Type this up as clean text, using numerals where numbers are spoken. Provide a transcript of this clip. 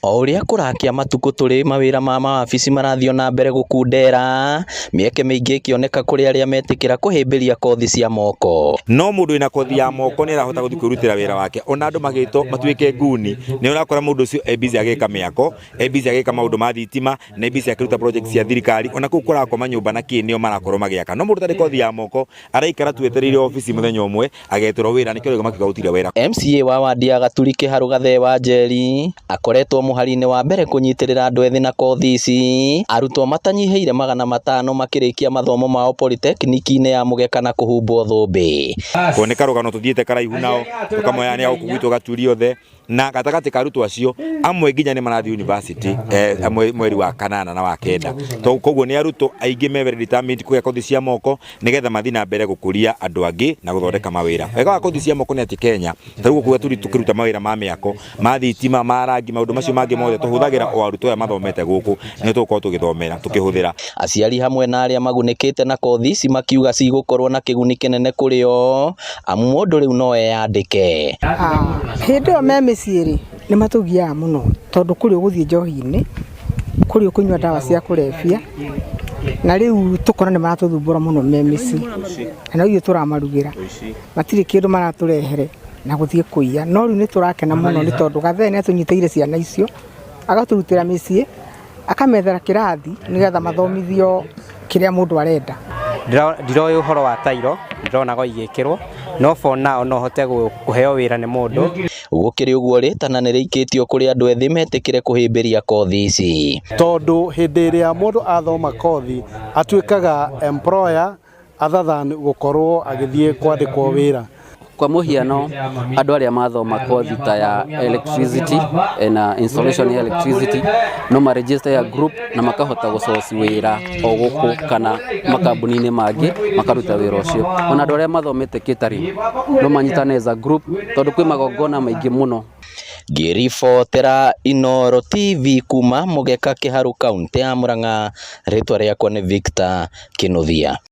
O ũrĩa kũrakĩa matukũ tũrĩ mawĩra ma mawabici marathiĩ na mbere gũkundera, mĩeke mĩingĩ ĩkĩoneka kũrĩ arĩa metĩkĩra kũhĩmbĩria kothi cia moko. No mũndũ wĩna kothi ya moko nĩ arahota gũthiĩ kwĩrutĩra wĩra wake. Ona andũ magĩtwo matuĩke nguni, nĩ ũrakora mũndũ ũcio e busy agĩka mĩako, e busy agĩka maũndũ ma thitima, na e busy akĩruta project cia thirikari. Ona kũu kũrakoma nyũmba na kĩ nĩo marakorwo magĩaka. No mũndũ ũtarĩ kothi ya moko araikara tu etereire obici mũthenya ũmwe agetĩrwo wĩra, nĩkĩo rĩu makiuga gũtirĩ wĩra. MCA wa wandi ya Gaturi Kĩharũ Gathee wa Njeri akoretwo mũhari-inĩ wa mbere kũnyitĩrĩra andũ ethĩ na kothi ici, arutwo matanyihĩire 500 makĩrĩkia mathomo mao polytechnic-inĩ ya Mũgeka na kũhumbwo thũmbĩ. Ko nĩ karũgano tũthiĩte karaihu nao, tũkamoya nĩ a gũkũ gwitũ Gaturi othe, na gatagatĩ ka arutwo acio amwe nginya nĩ marathiĩ university mweri wa kanana na wa kenda. Koguo nĩ arutwo aingĩ me very determined kũgĩa kothi cia moko nĩgetha mathiĩ na mbere gũkũria andũ angĩ na gũthondeka mawĩra. Wega wa kothi cia moko nĩ atĩ Kenya ta rĩu gũkũ Gaturi tũkĩruta mawĩra ma mĩako, ma thitima, ma rangi, maũndũ macio mangĩ mothe tũhũthagĩra o arutwo aya mathomete gũkũ nĩo tũgũkorwo tũgĩthomera tũkĩhũthĩra. Aciari hamwe na arĩa magunĩkĩte na kothi ici makiuga cigũkorwo na kĩguni kĩnene kũrĩ o, amu mũndũ rĩu no eyandĩke. Hĩndĩ ĩyo me mĩciĩ rĩ, nĩ matũgiaga mũno tondũ kũrĩ ũgũthiĩ njohi-inĩ, kũrĩ ũkũnyua ndawa cia kũrebia, na rĩu tũkona nĩ maratũthumbũra mũno me mĩciĩ, na no ithuĩ tũramarugĩra, matirĩ kĩndũ maratũrehere na gũthiĩ kũiya, no rĩu nĩ tũrakena mũno nĩ tondũ Gathee nĩ atũnyitĩire ciana icio, agatũrutĩra mĩciĩ, akamethera kĩrathi nĩgetha mathomithio kĩrĩa mũndũ arenda. Ndiroĩ ũhoro wa tairo, ndĩronaga igĩkĩrwo, no for now no hote kũheo wĩra nĩ mũndũ. Gũkĩrĩ ũguo rĩtana nĩ rĩikĩtio kũrĩ andũ ethĩ metĩkĩre kũhĩmbĩria kothi ici. Tondũ hĩndĩ ĩrĩa mũndũ athoma kothi atuĩkaga employer other than gũkorwo agĩthiĩ kwandĩkwo wĩra. Kwa mũhiano, andũ arĩa mathoma kothi ta ya electricity na installation ya electricity no ma register ya group na makahota gũsource wĩra o gũkũ kana makambuni-inĩ mangĩ makaruta wĩra ũcio. Ona andũ arĩa mathomete catering no manyitane as a group tondũ kwĩ magongona maingĩ mũno. Ngĩribotera Inooro TV kuma Mũgeka Kĩharũ, kaũntĩ ya Mũrang'a, rĩtwa rĩakwa nĩ Victor Kĩnuthia.